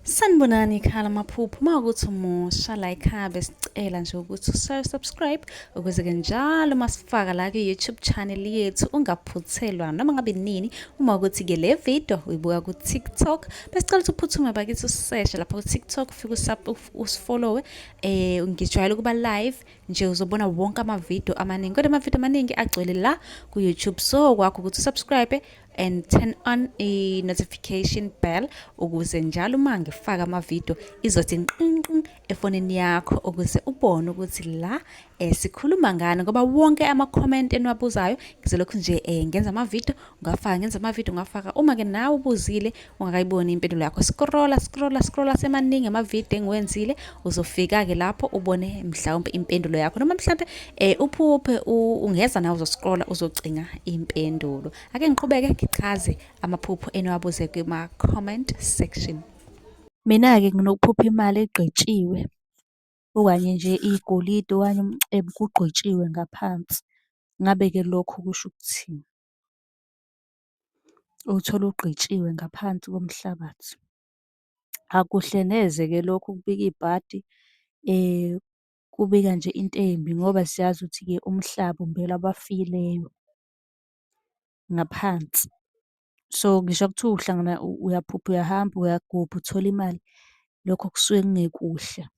Sanibonani ekhaya lamaphupho, uma ukuthi umusha la ekhaya besicela nje ukuthi usubscribe ukuze-ke njalo uma sifaka la kwi-YouTube channel yethu ungaphuthelwa noma ngabe nini. Uma ukuthi-ke le video uyibuka ku-TikTok, besicela ukuthi uphuthume bakithi useshe lapha ku-TikTok, ufike usifollowe. Ngijwayele ukuba live nje, uzobona wonke amavidiyo amaningi, kodwa amavidiyo amaningi agcwele la ku-YouTube, so kwakho ukuthi usubscribe and turn on i-notification bell ukuze njalo uma ngifaka amavidiyo izothi nqinqin efonini yakho, ukuze ubone ukuthi la sikhuluma ngani, ngoba wonke ama-comment eniwabuzayo ngizolokhu nje ngenza amavidiyo ngafaka, ngenza amavidiyo ngafaka. Uma-ke nawe ubuzile ungakayiboni impendulo yakho, scrolla, scrolla, scrolla, semaningi amavidiyo engiwenzile, uzofika-ke lapho ubone mhlawumbe impendulo yakho, noma mhlawumbe uphuphe ungeza nawe uzoscrolla uzocinga impendulo. Ake ngiqhubeke ngichaze amaphupho eniwabuze kuma-comment section. Mina-ke nginokuphupha imali egqitshiwe, okanye nje igolide okanye umcebo kugqitshiwe ngaphansi. Ngabe-ke lokho kusho ukuthini? Uwuthole ugqitshiwe ngaphansi komhlabathi. Akuhle neze-ke lokhu kubika ibhadi, kubika nje into embi ngoba siyazi ukuthi-ke umhlaba umbelwa abafileyo ngaphansi. So, ngisho kuthiwa uhlangana uyaphupha uyahamba uyagubha uthola imali, lokho kusuke kungekuhle,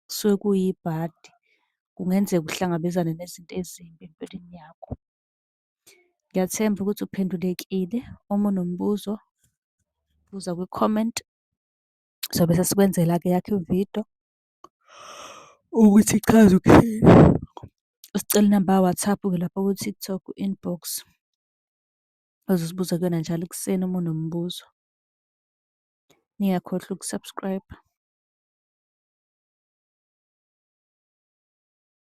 kusuke kuyibhadi. Kungenzeka uhlangabezane nezinto ezimbi empilweni yakho. Ngiyathemba ukuthi uphendulekile. Uma unombuzo, buza kwi-comment, sobe sesikwenzela-ke eyakho ividiyo ukuthi ichaze ukuthini. Usicele inamba ya-WhatsApp-ke lapha ku-TikTok u-inbox. Uzozibuza kuyona njalo ekuseni uma unombuzo. Ningakhohlwa uku-subscribe.